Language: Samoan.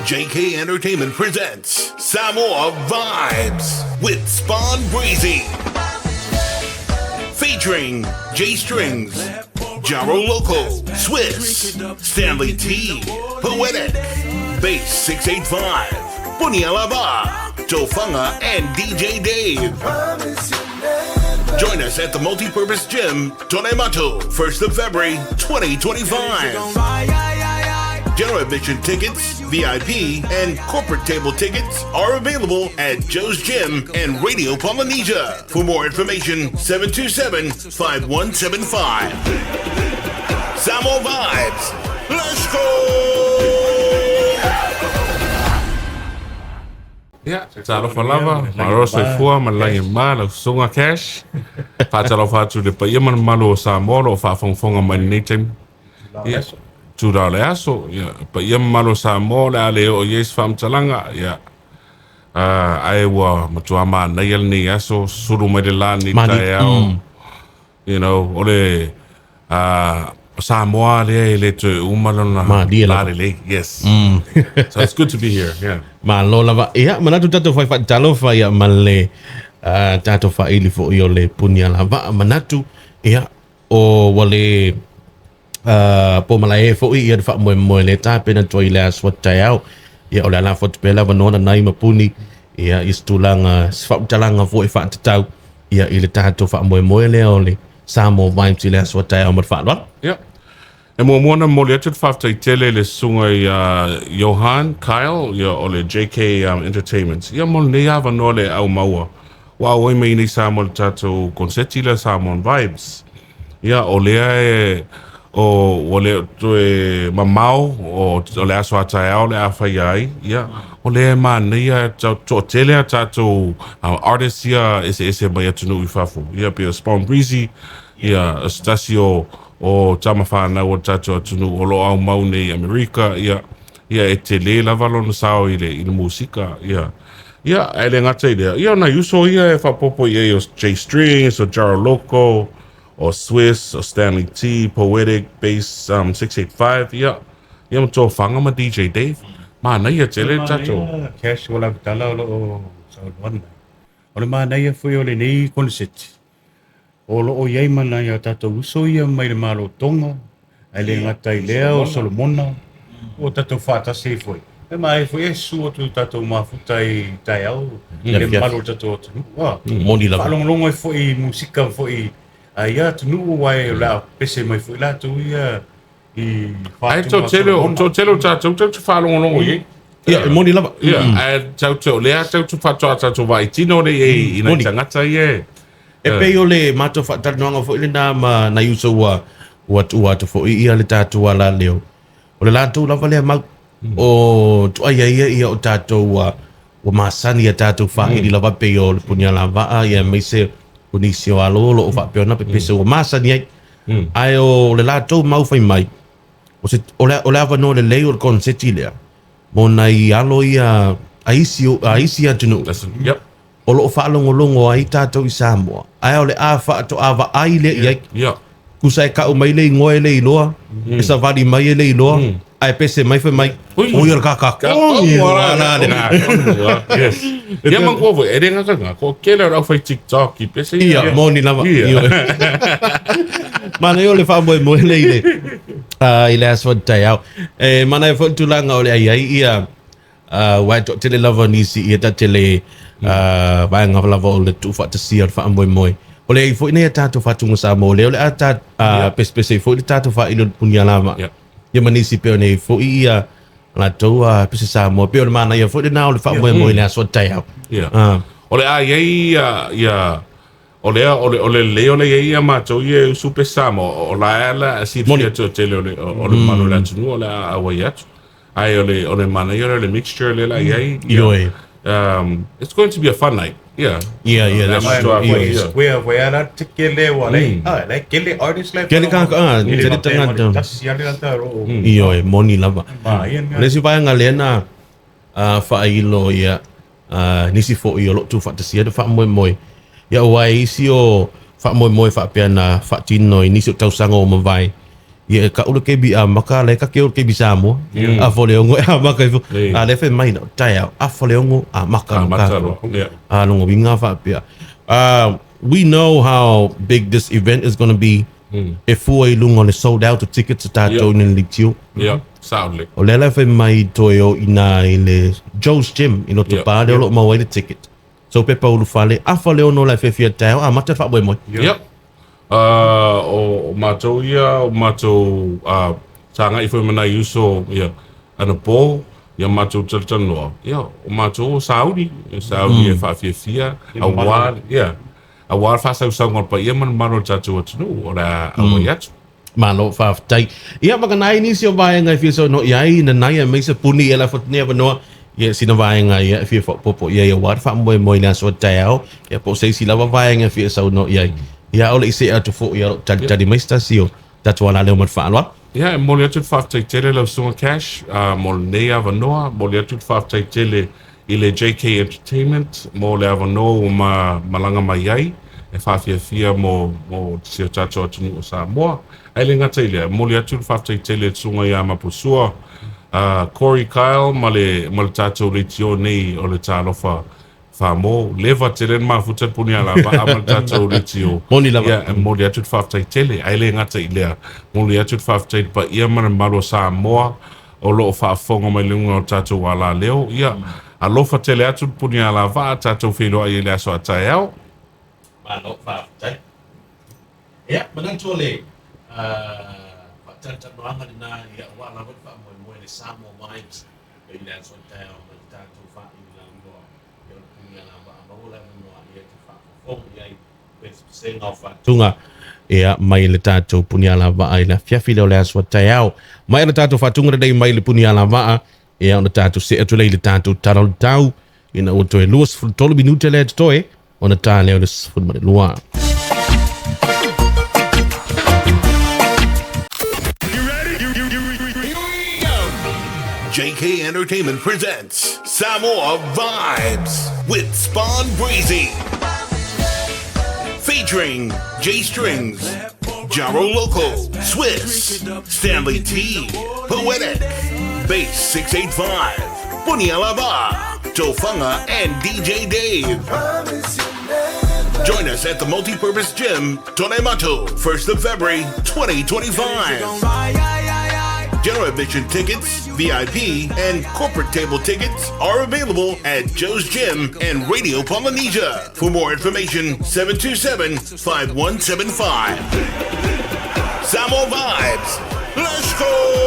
JK Entertainment presents Samoa Vibes with Spawn Breezy. Featuring J Strings, Jaro Loco, Swiss, Stanley T, Poetic, Bass 685, Punialava, Tofanga, and DJ Dave. Join us at the Multipurpose Gym, Tonematu, 1st of February, 2025. General admission tickets, VIP, and corporate table tickets are available at Joe's Gym and Radio Polynesia. For more information, 727 5175. Samoa Vibes. Let's go! Ia, talofa lava, malo soifua ma le lagi ma lau susuga Cash. Faatalofa atu i le paia ma le mamalu o Samoa o lo o faafogafoga mai lenei taimi. Ia, tula o le aso, ia, paia ma mamalu o Samoa o le a le oo i ai se faamatalaga, ia, ae ua matua manaia lenei aso, sulu mai le la lenei taeao. You know, o le Samoa lea e le toe uma lona Malie lava. lalelei. Yes. So it's good to be here. Yeah. Malo lava. Ia, manatu tatou fai faatalofa ia ma le tatou faili foi o le puni alavaa. Manatu, ia, o ua le po malae foi ia le faamoemoe le tapena atu ai i le aso a taeao. Ia, o le ala atu pea le avanoa lanai ma puni, ia, i se tulaga, se faamatalaga foi faatatau, ia, i le tatou faamoemoe lea o le Samoa Vibes i le aso a taeao ma le faaaloalo. Ia. E muamua ona momoli atu le faafetai tele i le susuga ia Johan Kyle, ia o le JK Entertainment, ia mo lenei avanoa le aumaua ua auai mai nei Samoa i le tatou konseti lea Samoan Vibes. Ia o lea e o ua le toe mamao o, o le aso a taeao le a faia ai, ia o lea e manaia toatele a tatou artists ia eseese mai atunuu i fafo. Ia pei o Spawn Breezy, ia o se tasi o o tama fanau o le tatou atunuu o lo o aumau nei i Amerika, ia ia e tele lava lona sao i le i le musika, ia. Ia, ae le gata i lea, ia o nai uso ia e faaopoopo i ai o Jay Strings, o Jaro Loco, o Swiss, o Stanley T, Poetic, Bass 685, ia, ia ma Tofaga ma DJ Dave. Manaia tele le tatou. Manaia Cash ua lava tala o lo o saunoa mai. O le manaia foi o lenei koneseti, o lo o i ai ma nai a tatou uso ia mai le Malo Tonga, ae le gata i lea o Solomona, ua tatou faatasi ai foi. E manaia foi e susu atu i tatou mafuta i taeao i le mamalu o le tatou atunuu. A, Moni lava. Faalogologo ai foi i musika foi a ia atunuu, aua o le a pese mai foi latou ia i Ai Fatu to ma tele o Solomona. to tele o tatou tau te faalogologo i ai. Ia, e moni lava. Ia, ae tau te o lea tau te faatoa tatou vaai tino nei i i nai Moni. tagata ia e. E pei o le matou faatalanoaga foi lena ma nai uso ua ua tuua atu foi ia le tatou alaleo. O le latou lava lea mau o tuaia ia ia o tatou ua ua masani ia tatou faili lava pei o le punialavaa ia aemaise o nisi o alo o lo o faapea ona pepese ua masani ai. Ae o le latou mau fai mai, o se o le o le avanoa lelei o le koneseti lea mo nai alo ia a isi a isi atunuu. Yep. O lo o faalogologo ai tatou i Samoa, ae o le a faatoa vaai lea i ai. Yeah. Tusa e kau mai le igoa e le iloa, e savali mai e le iloa, ae pese mai fai mai, Ui. o ia le kakakogi o ala le. Yes. Ia manatua foi, e le gata ko kele o le aufai TikTok i pese Ia, moni lava. Ia. Ia. Manaia o le faamoemoe lea i le, i le aso taeao. E manaia foi le tulaga o le ai ai ia aua e toatele lava nisi ia ta tele vaega lava o le tuufaatasia o le faamoemoe. O le ai foi nei a tatou faatuga Samoa lea o le a ta pesepese ai foi le tatou faaili o le punialava. Ia ma nisi pei ona i ai foi ia latou pese Samoa. Pei o le manaia foi lena o le faamoemoe i le aso a taeao. O le a i ai ia o lea o le o le lelei o le i ai ia matou ia e usu pese Samoa o la e la silafia toatele o le o le mamalu o le atunuu o le a auai atu. Ae o le o le manaia o le mixture lea la i ai. Ioe. It's going to be a fun night. Yeah. Yeah, that's That's true. right. Ioe. Yeah. Square foi ala te kele wa le. Ah, le kele artist le. Kele ka ah, tele tagata. Tasi ale lata ro. Ioe, moni lava. Ma ia O le isi vaega lea na faailo ia nisi foi o loo tuufaatasia le faamoemoe. Ia aua e isi o faamoemoe faapea na faatino i nisi o tausaga ua mavae. Ia e ka'u le kebi amaka la e kake o le kebi Samoa. Afa o le 6 e amaka ifo. A lea fai mai na o taeao afa o le 6 amaka loa Amata tatou. loa. Yeah. A lona uiga faapea. We know how big this event is gonna be. E fua i luga o le sold out o tickets a tatou ina le leitio. Yeah. Sao lelei. O lea la e fai mai toe o i ina i le Joe's Gym i Lotopa lea o lo o maua ai le ticket. So pepa ulufale, afa o le 6 la e fiafia taeao amata le faamoemoe. Yeah. O matou ia, o matou sagai foi ma nai uso ia anapo, ia matou talatalanoa, ia o matou o sauni, sauni e faafiafia, aua, ia, aua le faasausauga o le paia ma le mamalu o le tatou atunuu o le a auai atu. Malo faafetai. Ia makana ai nisi o vaega e fia saunoa i ai, nanai aemaise puni ia lafo atu nei avanoa ia sina vaega ia e fia faaopoopo i ai aua le faamoemoe i le aso a taeao, ia po o se isi lava vaega e fia saunoa i ai. Ia a o le i see atu foi ia o lo o talitali mai se tasi o tatou alaleo ma le faaaloalo. Ia, e momoli atu le faafetai tele lau Susuga Cash mo lenei avanoa, momoli atu le faafetai tele i le JK Entertainment mo le avanoa ua ma malaga mai ai e faafiafia mo mo si o tatou atunuu o Samoa. Ae le gata i lea, e momoli atu le faafetai tele i le Susuga ia Mapusua Corey Kyle ma le ma le tatou leitio nei o le Talofa Famo, leva tele le mafuta le punialavaa ma le tatou leitio. Moni lava. Ia, e momoli atu le faafetai tele, ae le gata i lea, momoli atu le faafetai i le paia ma le mamalu o Samoa o lo o faafofoga mai luga o le tatou alaleo. Ia, alofa tele atu le punialavaa, tatou feiloai i le aso a taeao. Malo faafetai. Ia, manatu o le faatalatalanoaga lena ia aua lava le faamoemoe le Samoa Vibes i le aso a taeao ma le tatou faaiulaloa ia o le punialavaa maua le avanoa ia te faafofoga i ai pesepesega o faatuga ia mai le tatou punialavaa i le afiafi lea o le aso a taeao. Mai le tatou faatuga lenei mai le punialavaa ia ona tatou see atu lea i le tatou tala o le tau ina ua toe 23 minute lea totoe ona ta lea o le 12. JK Entertainment presents Samoa Vibes with Spawn Breezy. Featuring J Strings, Jaro Loco, Swiss, Stanley T, Poetic, Bass 685, Punialava, Tofanga, and DJ Dave. Join us at the Multipurpose Gym, Tonematu, 1st of February, 2025. General admission tickets, VIP, and corporate table tickets are available at Joe's Gym and Radio Polynesia. For more information, 727-5175. Samoa Vibes. Let's go!